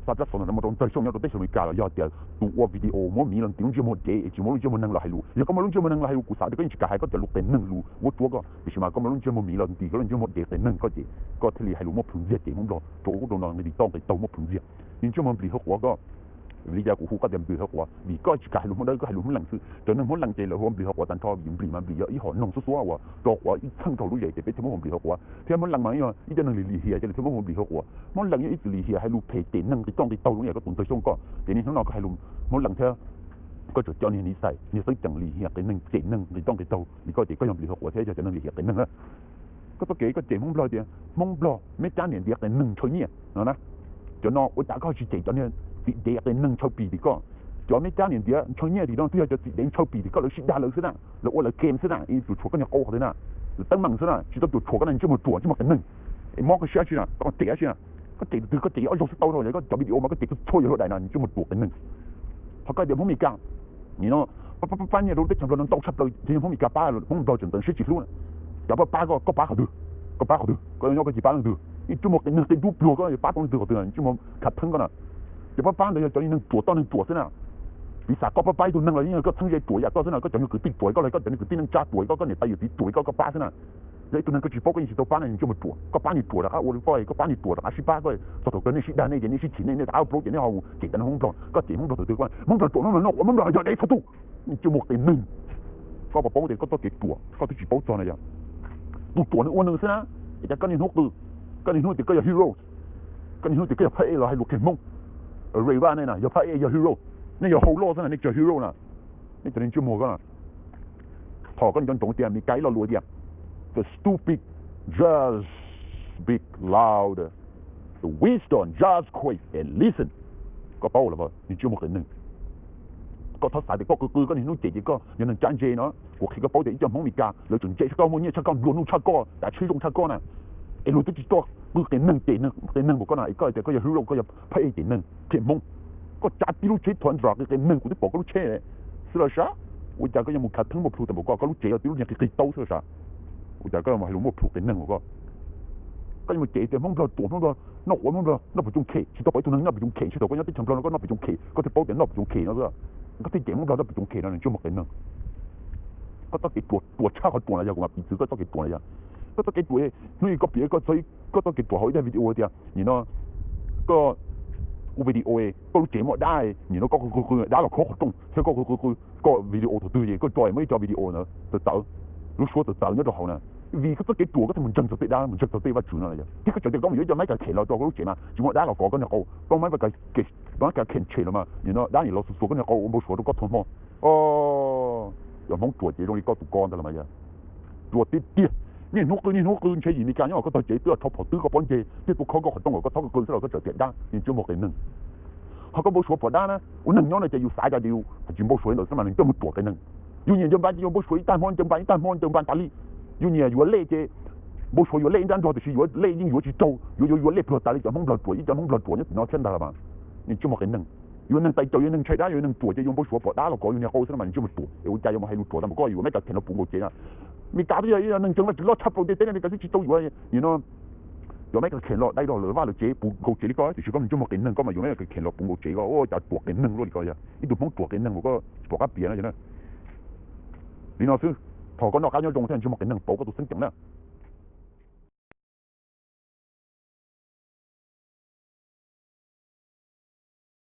Xav tab xov no muaj rau ntawg xyoo nyob rau teb chaws Amelikas los yog tias tus ua video muab miv los ntis lub ntsiab muag dev es tsis muaj lub ntsiab muag neeg los hais lus. Yog koj muaj lub ntsiab muag neeg los hais lus kuv xav tias koj yeej tsis kam hais koj cov lus qias neeg lus vuab tsuab koj, tiam sis mas koj muaj lub ntsiab muag miv los ntis koj lub ntsiab muag dev qias neeg koj ces koj thiaj li hais lus muaj plhus ntxiag ces Hmoob Nplog rau ub rau no nqis toj nqis taug muaj plhus ntxiag. Nws ntsiab muag nplis hauv quav koj. Vim li cas kuv hu koj tias nplis hauv quav? Vim koj tsis kam hais lus Hmoob Dawb, koj hais lus Hmoob Leej xwb. Cov neeg Hmoob Leej ces lawv hu ua nplis hauv quav tag nrho vim nplis mas nplis yog ib hom noog xub xuab uas tso quav ib txheej dhau lub zes ces peb thiaj muab hu ua nplis hauv quav thiab Hmoob Leej mas yog ib cov neeg li lim hiam ces lawv thiaj muab hu ua nplis hauv quav. Hmoob Leej yog ib txwm lim hiam hais lus phem cem neeg nqis toj nqis taug zoo li koj tus ntawg xyoo koj ces niaj hnub no koj hais lus Hmoob Leej thiab koj tseem coj niag Nis Xais niag xeeb ceem lim hiam qias neeg cem neeg nqis toj nqis taug li koj ces koj yog nplis hauv quav thiab yog cov neeg lim hiam qias neeg na. Koj txoj kev koj cem Hmoob Nplog tias Hmoob Nplog meb cab niam ntiav qias neeg ntshaw nyiaj no na, cov no ua cas koj tsis cem cov niag txiv dev qias neeg ntshaw pis tim koj? Cov meb cab niam ntiav ntshaw nyiaj tim no twb yog cov txiv dev ntshaw pis tim koj, lawv sib dag lawv xwb na, lawv ua lawv game xwb na, es cuam tshuam koj niag qau hov xwb na, lawv teeb meem xwb na, tsis tau cuam tshuam koj na, ntsej muag ruam ntsej muag qias neeg. Es mob koj siab tsi na, koj cem tsi na, koj cem tus twg koj cem ob zaug xwb tau rau cov video mas koj cem txhua yam luaj daim no ntsej muag ruam qias neeg. Ho koj tias Hmoob Mes Kas, nim no pab pab pab nyiaj rau lub teb chaws Nplog no ntau tshaj plaws ces yog Hmoob Mes Kas pab, Hmoob Nplog tseem ntxeev siab tsis hlub na. Cov pab pab koj, koj pab qhov twg? Koj pab qhov twg? Koj nyob koj tsis pab leej twg, ntsej muag qias neeg qias dub pluag, koj pab tau leej twg qhov twg? Ntsej muag khav theeb koj na. Cov pab pab ntawd yog cov niag neeg ruam toj neeg ruam xwb na. Piv xam koj pab pab ib tug neeg los yeej yog koj txheeb ze ruam yam koj xwb na, koj cov niag kwv tij ruam koj los koj cov niag kwv tij neej tsa ruam koj, koj niam tais yawm txiv ruam koj, koj pab xwb na. Yog ib tug neeg koj tsis paub koj yeej tsis tau pab na, ntsej muag ruam. Koj pab niag ruam rov qab ua li koj, koj pab niag ruam rov qab sib pab koj, txog thaum kawg nej sib dag nej ces nej sib chim nej, nej rov qab ua plaub ces nej ho mus cem cov Hmoob Nplog, koj cem Hmoob Nplog tus twg, Hmoob Nplog ruam, Hmoob Nplog noj quav, Hmoob Nplog yog dev txhua tus. Ntsej muag qias neeg. Koj puas paub tias koj txoj kev ruam koj twb tsis paub txog na yog tus ruam nws ua nws xwb na. Es cas koj niaj hnub qw, koj niaj hnub tias koj yog hero, koj niaj hnub tias koj yog phab ej los hais lus qhia Hmoob. Reva nej na yog phab ej yog hero, nej yog hau loj xwb na, nej tsis yog hero na. Nej cov niag ntsej muag koj na. Thov koj nco ntsoov tias Mes Kas ib lo lus tias, the stupid just speak louder, the wisdom just quiet and listen. Koj paub lawm, niag ntsej muag qias neeg. Koj txhob xav tias koj qw qw koj niaj hnub cem ces koj yog neeg cab ntse no. Kuv qhia koj paub tias ib co Hmoob Mes Kas lawv tseem ntse tshaj koj, muaj nyiaj tshaj koj, nplua nuj tshaj koj, tav tsheb zoo tshaj koj na. Es luag twb tsis tau qw qias neeg cem neeg, qias neeg npaum koj na es koj tias koj yog hero, koj yog phab ej cem neeg qhia Hmoob. Koj tsav tib lub tsheb Tundra qias neeg kuv twb pom koj lub tsheb xwb los sav. Ua cas koj yuav mus khav theeb muaj plhus tas npaum koj, koj lub tsev yog tib lub niag qis qis taub xwb los sav. Ua cas koj yuav mus hais lus muaj plhus qias neeg npaum koj? Koj yuav mus cem tias Hmoob Nplog ruam, Hmoob Nplog noj quav, Hmoob Nplog noj pes tsoo khem, tsis tau pom ib tug neeg noj pes tsoo khem, tsis tau koj nyob teb chaws Nplog no koj noj pes tsoo khem, koj thiaj paub tias noj pes tsoo khem no xwb. Koj thiaj cem Hmoob Nplog noj pes tsoo khem no, ntsej muag qias neeg. Koj txoj kev ruam, ruam tshaj qhov ruam los yog kuv mam piv txwv koj txoj kev ruam los yog, koj txoj kev ruam, hnub ib koj piav koj txoj, koj txoj kev ruam hauv ib daim video tias nim no koj ua video, koj lub tsev muaj dab, nim no koj qw qw qw dab los khob qhov rooj thiab koj qw qw qw, koj video thaum twg es koj tso muaj ib co video ntawd txawv txawv, lub suab txawv txawv nyob rau hauv na. Vim koj txoj kev ruam koj thiaj mus ntseeg txog tej dab, mus ntseeg txog tej vaj tswv no los yog, thiab koj tseem tias koj mus yuav ib co maiv kas khem los rau koj lub tsev mas tsis muaj dab los kov koj niag qau, tau maiv kas khem tshem los mas nim no dab nim los xuas xuas koj niag qau ua npau suav rau koj txhua hmo. Cov Hmoob ruam ces zoo li koj tus ko ntag los mas yog. Ruam tiag tiag. Niaj hnub qw niaj hnub qw, ntshe yim Mes Kas nyob koj tog tsev twb rho phom twb koj pob ntseg thiab tuaj khob koj qhov rooj kom koj txhob qw xwb los koj tseem tias dab, niag ntsej muag qias neeg. Ho koj npau suav pom dab na, ua neeg nyob no ces yus xav cas ces yus tsis npau suav li ntawd xwb mas nws coj mus ruam qias neeg. Yus nyiam ncaws npas ces yus npau suav ib tag hmo ncaws npas, ib tag hmo ncaws npas tas li. Yus nyiam yuav lej ces npau suav yuav lej ib nrab nrog tiam sis yuav lej yeej yuav tsis raug, yuav yuav yuav lej pluag tas li cov Hmoob Nplog ruam, ib cov Hmoob Nplog ruam nyob tim no thiab ntag los mas. Ntsej muag qias neeg. Yus neeg tais caus, yus neeg ntshai dab, yus neeg ruam ces yus npau suav pom dab los kov yus niag qau xwb no mas ntsej muag ruam. Es ua cas yuav mus hais lus ruam tag npaum koj, yuav maiv kas khem los puv nkaus tsev na. Mes Kas twb yog ib neeg ntseeg Vajtswv loj tshaj plaws ntiaj teb no, Mes Kas twb tsis tau yuav, nim no yuav maiv kas khem los dai rau lawv vaj lawv tsev puv nkaus tsev li koj, tiam sis koj ntsej muag qias neeg koj mas yuav maiv kas khem los puv nkaus tsev koj, ua cas ruam qias neeg luaj li koj yog ib tug Hmoob ruam qias neeg uas koj tsis pom qab piav no. Li no xwb, thov koj noj qab nyob zoo thiab ntsej muag qias neeg pauv koj tus xeeb ceem na.